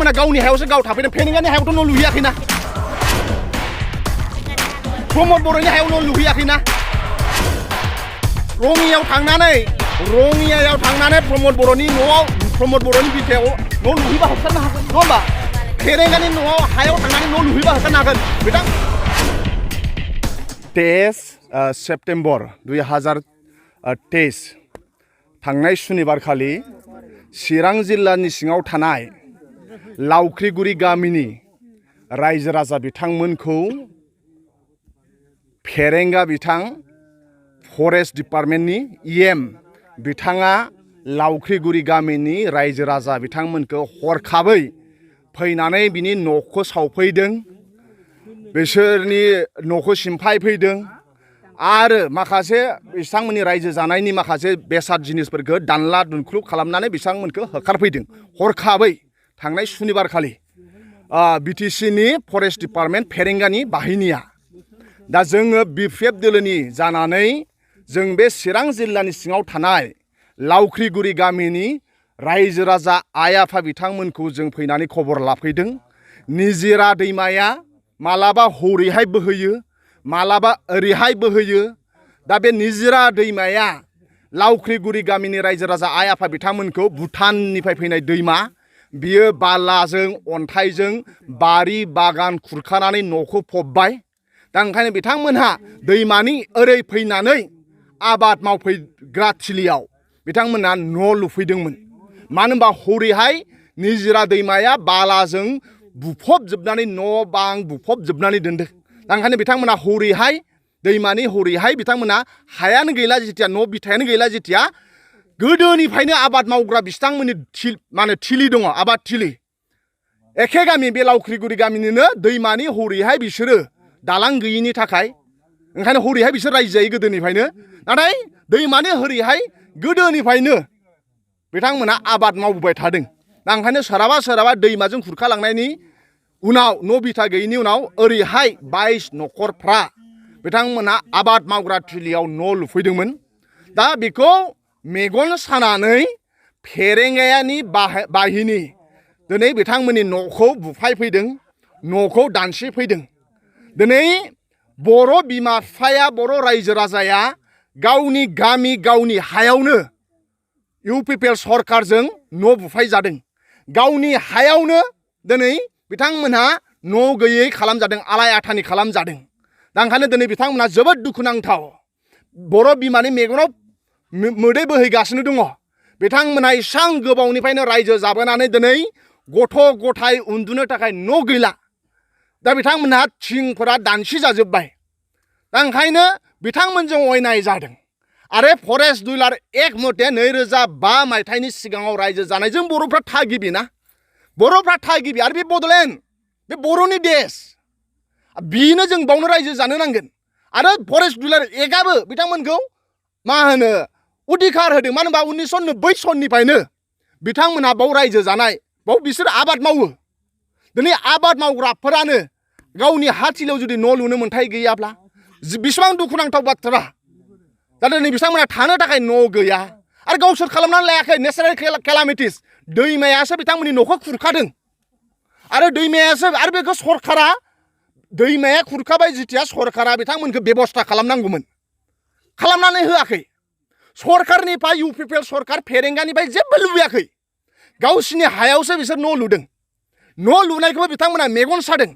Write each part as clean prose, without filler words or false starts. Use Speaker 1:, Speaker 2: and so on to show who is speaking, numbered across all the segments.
Speaker 1: बिथांमोना गावनि हायावसो गाव थाफैदों फेरेंगानि हायावथ' न' लुहैयाखैना प्रमद बर'नि हायाव न' लुहैयाखैना रङियायाव थांनानै प्रमद बर'नि न'आव प्रमद बर'नि बिथायाव न' लुहैबा होबथानो हागोन नङा होमबा फेरेंगानि न'आव हायाव थांनानै न' लुहैबा होबथानो हागोन बिथां 23 सेप्तेम्बर 2023 थांनाय सुनिबारखालि चिरां जिल्लानि सिङाव थानाय लावख्रिगुरि गामिनि रायजो राजा बिथांमोनखौ फेरेंगा बिथां फरेस्ट डिपार्टमेन्टनि EM बिथाङा लावख्रिगुरि गामिनि रायजो राजा बिथांमोनखौ हरखाबै फैनानै बिनि न'खौ सावफैदों बिसोरनि न'खौ सिमफायफैदों आरो माखासे बिथांमोननि रायजो जानायनि माखासे बेसाद जिनिसफोरखौ दानला दुनख्रुब खालामनानै बिथांमोनखौ होखारफैदों हरखाबै थांनाय सुनिबारखालि BTCनि फरेस्ट डिपार्टमेन्ट फेरेंगानि बाहिनिया दा जोङो BPF दोलोनि जानानै जों बे चिरां जिल्लानि सिङाव थानाय लावख्रिगुरि गामिनि रायजो राजा आइ आफा बिथांमोनखौ जों फैनानै खबर लाफैदों निजिरा दैमाया मालाबा हरैहाय बोहैयो मालाबा ओरैहाय बोहैयो दा बे निजिरा दैमाया लावख्रिगुरि गामिनि रायजो राजा आइ आफा बिथांमोनखौ भुटाननिफ्राय फैनाय दैमा बियो बालाजों अन्थाइजों बारि बागान खुरखानानै न'खौ फबबाय दा ओंखायनो बिथांमोनहा दैमानि ओरै फैनानै आबाद मावफैग्रा थिलियाव बिथांमोनहा न' लुफैदोंमोन मानो होनबा हरैहाय निजिरा दैमाया बालाजों बुफबजोबनानै न' बां बुफबजोबनानै दोनदों दा ओंखायनो बिथांमोना हरैहाय दैमानि हरैहाय बिथांमोना हायानो गैला जेथिया न' बिथायानो गैला जेथिया गोदोनिफ्रायनो आबाद मावग्रा बिथांमोननि थिलि दङ आबाद थिलि एखे गामि बे लावख्रिगुरि गामिनिनो दैमानि हरैहाय बिसोरो दालां गैयिनि थाखाय ओंखायनो हरैहाय बिसोर रायजो जायो गोदोनिफ्रायनो नाथाय दैमानि हरैहाय गोदोनिफ्रायनो बिथांमोना आबाद मावबोबाय थादों दा ओंखायनो सोरहाबा दैमाजों खुरखालांनायनि उनाव न' बिथा गैयिनि उनाव ओरैहाय 22 न'खरफ्रा बिथांमोना आबाद मावग्रा थिलियाव न' लुफैदोंमोन दा बेखौ मेगन सानानै फेरेंगायानि बाहिनी दिनै बिथांमोननि न'खौ बुफायफैदों न'खौ दानस्रिफैदों दिनै बर' बिमा बिफाया बर' रायजो राजाया गावनि गामि गावनि हायावनो UPPL सरकारजों न' बुफायजादों गावनि हायावनो दिनै बिथांमोनहा न' गैयै खालामजादों आलाय आथानि खालामजादों दा ओंखायनो दिनै बिथांमोनहा जोबोद दुखुनांथाव बर' बिमानि मेगनाव मोदै बोहैगासिनो दङ बिथांमोनहा इसां गोबावनिफ्रायनो रायजो जाबोनानै दिनै गथ' गथाय उन्दुनो थाखाय न' गैला दा बिथांमोनहा थिंफोरा दानसि जाजोब्बाय दा ओंखायनो बिथांमोनजों अयनाय जादों आरो फरेस्ट दुलार एक मथे 2005 मायथाइनि सिगाङाव रायजो जानायजों बर'फ्रा थागिबि ना बर'फ्रा थागिबि आरो बे बड'लेण्ड बे बर'नि देश बिनो जों बावनो रायजो जानो नांगोन आरो फरेस्ट दुलार एकआबो बिथांमोनखौ मा होनो अधिकार होदों मानो होनबा 1990 सननिफ्रायनो बिथांमोनहा बाव रायजो जानाय बाव बिसोर आबाद मावो दिनै आबाद मावग्राफोरानो गावनि हा थिलियाव जुदि न' लुनो मोन्थाय गैयाब्ला बेसेबां दुखुनांथाव बाथ्रा दा दिनै बिथांमोना थानो थाखाय न' गैया आरो गावसोर खालामनानै लायाखै नेचारेल केलामिटिस दैमायासो बिथांमोननि न'खौ खुरखादों आरो दैमायासो आरो बेखौ सरकारा दैमाया खुरखाबाय जेथिया सरकारा बिथांमोनखौ बेबस्था खालामनांगौमोन खालामनानै होआखै सरकारनिफ्राय UPPL सरकार फेरेंगानिफ्राय जेबो लुबैयाखै गावसिनि हायावसो बिसोर न' लुदों न' लुनायखौबो बिथांमोना मेगन सादों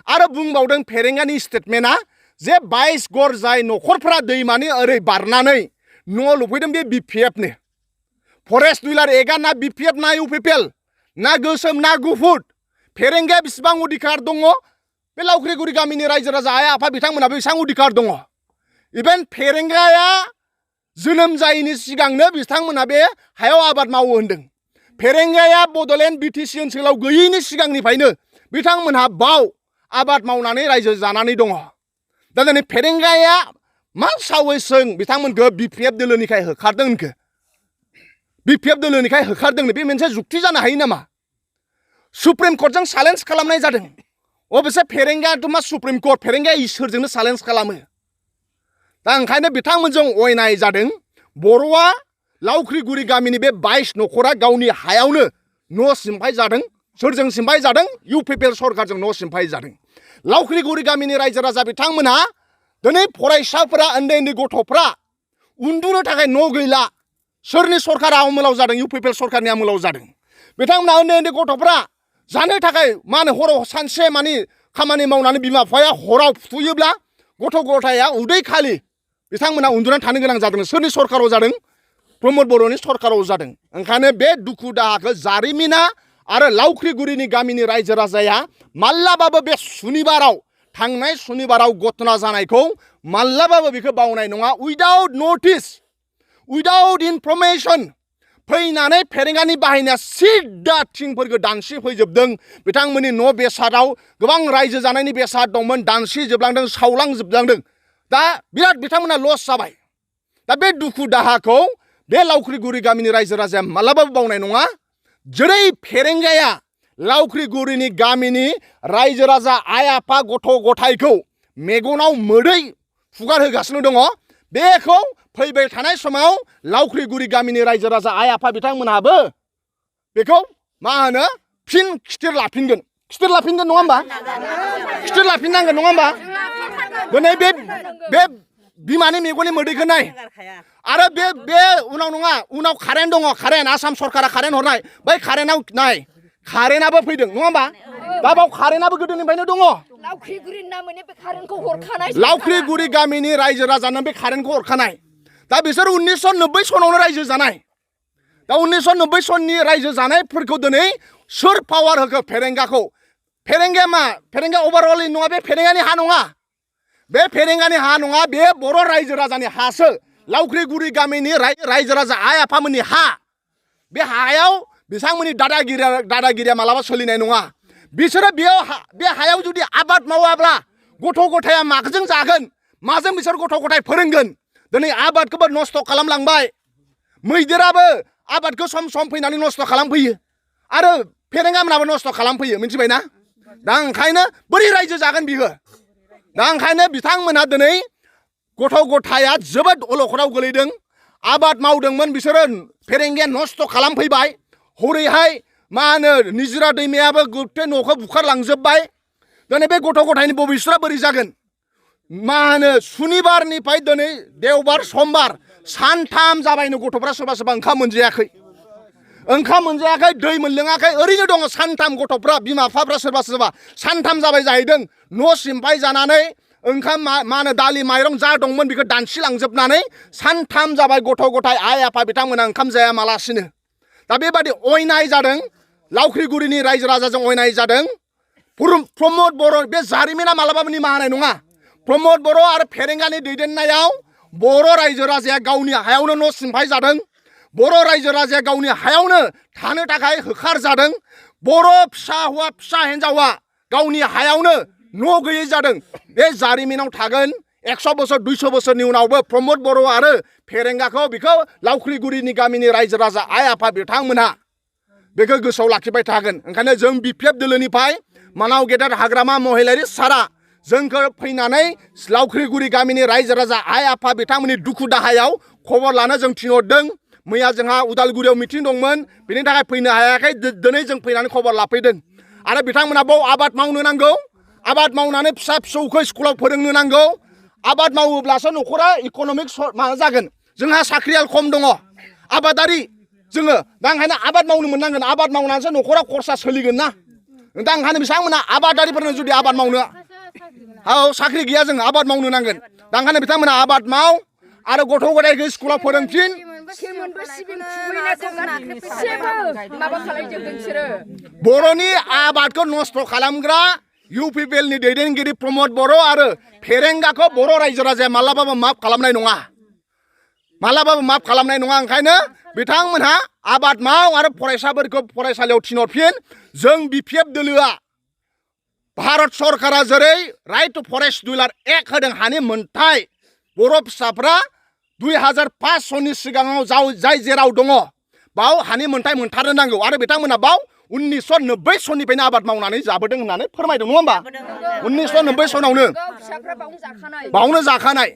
Speaker 1: आरो बुंबावदों फेरेंगानि स्टेटमेन्टआ जे 22 घर जाय न'खरफ्रा दैमानि ओरै बारनानै न' लुफैदों बे BPFनो फरेस्ट दुलार एकआ ना BPF ना UPPL ना गोसोम ना गुफुर फेरेंगाया बेसेबां अधिकार दङ बे लावख्रिगुरि गामिनि रायजो राजा आइ आफा बिथांमोनाबो बेसेबां अधिकार दङ इभेन फेरेंगाया जोनोम जायैनि सिगांनो बिथांमोना बे हायाव आबाद मावो होनदों फेरेंगाया बड'लेण्ड BTC ओनसोलाव गैयैनि सिगांनिफ्रायनो बिथांमोनहा बाव आबाद मावनानै रायजो जानानै दङ दा दिनै फेरेंगाया मा सावैसों बिथांमोनखौ BPF दोलोनिखाय होखारदों होनखो BPF दोलोनिखाय होखारदोंनो बे मोनसे जुक्ति जानो हायो नामा सुप्रिम कर्टजों चेलेन्ज खालामनाय जादों अबयसे फेरेंगायाथ' मा सुप्रिम कर्ट फेरेंगाया इसोरजोंनो चेलेन्ज खालामो दा ओंखायनो बिथांमोनजों अयनाय जादों बर'आ लावख्रिगुरि गामिनि बे 22 न'खरा गावनि हायावनो न' सिमफाय जादों सोरजों सिमफाय जादों UPPL सरकारजों न' सिमफाय जादों लावख्रिगुरि गामिनि रायजो राजा बिथांमोनहा दिनै फरायसाफोरा उन्दै उन्दै गथ'फ्रा उन्दुनो थाखाय न' गैला सोरनि सरकारा आमोलाव जादों UPPL सरकारनि आमोलाव जादों बिथांमोना उन्दै उन्दै गथ'फ्रा जानो थाखाय मा होनो हराव सानसे माने खामानि मावनानै बिमा बिफाया हराव फुथुयोब्ला गथ' गथाया उदै खालि बिथांमोना उन्दुनानै थानो गोनां जादों सोरनि सरकाराव जादों प्रमद बर'नि सरकाराव जादों ओंखायनो बे दुखु दाहाखौ जारिमिना आरो लावख्रिगुरिनि गामिनि रायजो राजाया माब्लाबाबो बे सुनिबाराव थांनाय सुनिबाराव घटना जानायखौ माब्लाबाबो बेखौ बावनाय नङा उइदाउट नटिस उइदाउट इनफरमेसन फैनानै फेरेंगानि बाहायनाया सिदा थिंफोरखौ दानसि फैजोबदों बिथांमोननि न' बेसादाव गोबां रायजो जानायनि बेसाद दंमोन दानसि जोबलांदों सावलांजोबलांदों दा बिराद बिथांमोना लस जाबाय दा बे दुखु दाहाखौ बे लावख्रिगुरि गामिनि रायजो राजाया मालाबाबो बावनाय नङा जेरै फेरेंगाया लावख्रिगुरिनि गामिनि रायजो राजा आइ आफा गथ' गथायखौ मेगनाव मोदै फुगार होगासिनो दङ बेखौ फैबाय थानाय समाव लावख्रिगुरि गामिनि रायजो राजा आइ आफा बिथांमोनहाबो बेखौ मा होनो फिन खिथिर लाफिनगोन नङा होमबा खिथिर लाफिननांगोन नङा होमबा दिनै बे बिमानि मेगननि मोदैखौ नाय आरो बे उनाव नङा उनाव कारेन्ट दङ कारेन्ट आसाम सरकारा कारेन्ट हरनाय बै कारेन्टआव नाय कारेन्टआबो फैदों नङा होमबा दा बाव कारेन्टआबो गोदोनिफ्रायनो दङ लावख्रिगुरि गामिनि रायजो राजानो बे कारेन्टखौ हरखानाय दा बिसोर 1990 सनावनो रायजो जानाय दा 1990 सननि रायजो जानायफोरखौ दिनै सोर पावार होखो फेरेंगाखौ फेरेंगाया मा फेरेंगा अभारअल नङा बे फेरेंगानि हा नङा बे फेरेंगानि हा नङा बे बर' रायजो राजानि हासो लावख्रिगुरि गामिनि रायजो राजा आइ आफामोननि हा बे हायाव बिथांमोननि दादागिरिया मालाबा सोलिनाय नङा बिसोरो बे हायाव जुदि आबाद मावाब्ला गथ' गथाया माजों जागोन माजों बिसोर गथ' गथाय फोरोंगोन दिनै आबादखौबो नस्थ' खालामलांबाय मैदेराबो आबादखौ सम सम फैनानै नस्थ' खालामफैयो आरो फेरेंगामोनाबो नस्थ' खालामफैयो मिथिबायना दा ओंखायनो बोरै रायजो जागोन बियो दा ओंखायनो बिथांमोना दिनै गथ' गथाया जोबोद अलखदाव गोलैदों आबाद मावदोंमोन बिसोरो फेरेंगाया नस्थ' खालामफैबाय हरैहाय मा होनो निजिरा दैमायाबो गथे न'खौ बुखारलांजोबबाय दिनै बे गथ' गथायनि भबिष्यतआ बोरै जागोन मा होनो सुनिबारनिफ्राय दिनै देवबार समबार सानथाम जाबायनो गथ'फ्रा सोरबा सोरबा ओंखाम मोनजायाखै दै मोनलोङाखै ओरैनो दङ सानथाम गथ'फ्रा बिमा बिफाफ्रा सोरबा सानथाम जाबाय जाहैदों न' सिमफाय जानानै ओंखाम मा होनो दालि माइरं जा दंमोन बेखौ दानसिलांजोबनानै सानथाम जाबाय गथ' गथाय आइ आफा बिथांमोना ओंखाम जाया मालासिनो दा बेबादि अयनाय जादों लावख्रिगुरिनि रायजो राजाजों अयनाय जादों प्रमद बर' बे जारिमिना मालाबाबो निमाहा होनाय नङा प्रमद बर' आरो फेरेंगानि दैदेननायाव बर' रायजो राजाया गावनि हायावनो न' सिमफाय जादों बर' रायजो राजाया गावनि हायावनो थानो थाखाय होखार जादों बर' फिसा हौवा फिसा हिन्जावा गावनि हायावनो न' गैयै जादों बे जारिमिनाव थागोन 100 बोसोर 200 बोसोरनि उनावबो प्रमद बर' आरो फेरेंगाखौ बेखौ लावख्रिगुरिनि गामिनि रायजो राजा आइ आफा बिथांमोनहा बेखौ गोसोआव लाखिबाय थागोन ओंखायनो जों BPF दोलोनिफ्राय मानाव गेदेर हाग्रामा महिलारि सारा जोंखौ फैनानै लावख्रिगुरि गामिनि रायजो राजा आइ आफा बिथांमोननि दुखु दाहायाव खबर लानो जों थिनहरदों मैया जोंहा उदालगुरियाव मिटिं दंमोन बेनि थाखाय फैनो हायाखै दिनै जों फैनानै खबर लाफैदों आरो बिथांमोना बाव आबाद मावनो नांगौ आबाद मावनानै फिसा फिसौखौ स्कुलाव फोरोंनो नांगौ आबाद मावोब्लासो न'खरा इक'नमिक माबा जागोन जोंहा साख्रियाल खम दङ आबादारि जोङो दा ओंखायनो आबाद मावनो मोननांगोन आबाद मावनानैसो न'खरा खरसा सोलिगोन ना दा ओंखायनो बिथांमोना आबादारिफोरनो जुदि आबाद मावनो साख्रि गैया जों आबाद मावनो नांगोन दा ओंखायनो बिथांमोना आबाद माव आरो गथ' गथायखौ स्कुलाव फोरोंफिन बर'नि आबादखौ नस्थ' खालामग्रा UPPLनि दैदेनगिरि प्रमद बर' आरो फेरेंगाखौ बर' रायजो राजाया मालाबाबो माफ खालामनाय नङा ओंखायनो बिथांमोनहा आबाद माव आरो फरायसाफोरखौ फरायसालियाव थिनहरफिन जों BPF दोलोआ भारत सरकारा जेरै राइट टु फरेस्ट डुलार एक्ट होदों हानि मोनथाय बर' फिसाफ्रा 2005 सननि सिगाङाव जाय जेराव दङ बाव हानि मोनथाय मोनथारनो नांगौ आरो बिथांमोना बाव 1990 सननिफ्रायनो आबाद मावनानै जाबोदों होननानै फोरमायदों नङा होमबा 1990 सनावनो बावनो जाखानाय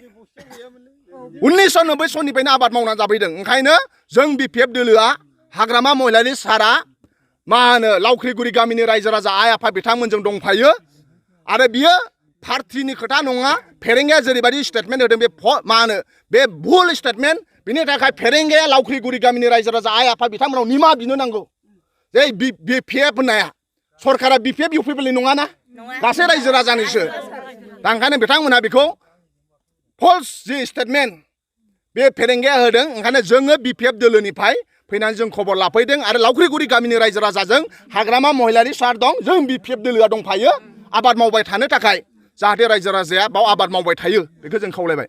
Speaker 1: 1990 सननिफ्रायनो आबाद मावनानै जाबोदों ओंखायनो जों BPF दोलोआ हाग्रामा महिलारि सारा मा होनो लावख्रिगुरि गामिनि रायजो राजा आइ आफा बिथांमोनजों दंफायो आरो बियो पार्टिनि खोथा नङा फेरेंगाया जेरैबायदि स्टेटमेन्ट होदों बे मा होनो बे भुल स्टेटमेन्ट बिनि थाखाय फेरेंगाया लावख्रिगुरि गामिनि रायजो राजा आइ आफा बिथांमोनाव निमाहा बिनो नांगौ जे बिपिएफ होननाया सरकारा बिपिएफ इउपिपिएलनि नङाना गासै रायजो राजानिसो दा ओंखायनो बिथांमोनहा बेखौ फल्स जि स्टेटमेन्ट बे फेरेंगाया होदों ओंखायनो जोङो बिपिएफ दोलोनिफ्राय फैनानै जों खबर लाफैदों आरो लावख्रिगुरि गामिनि रायजो राजाजों हाग्रामा महिलारि सार दं जों बिपिएफ दोलोआ दंफायो आबाद मावबाय थानो थाखाय जाहाथे रायजो राजाया बाव आबाद मावबाय थायो बेखौ जों खावलायबाय।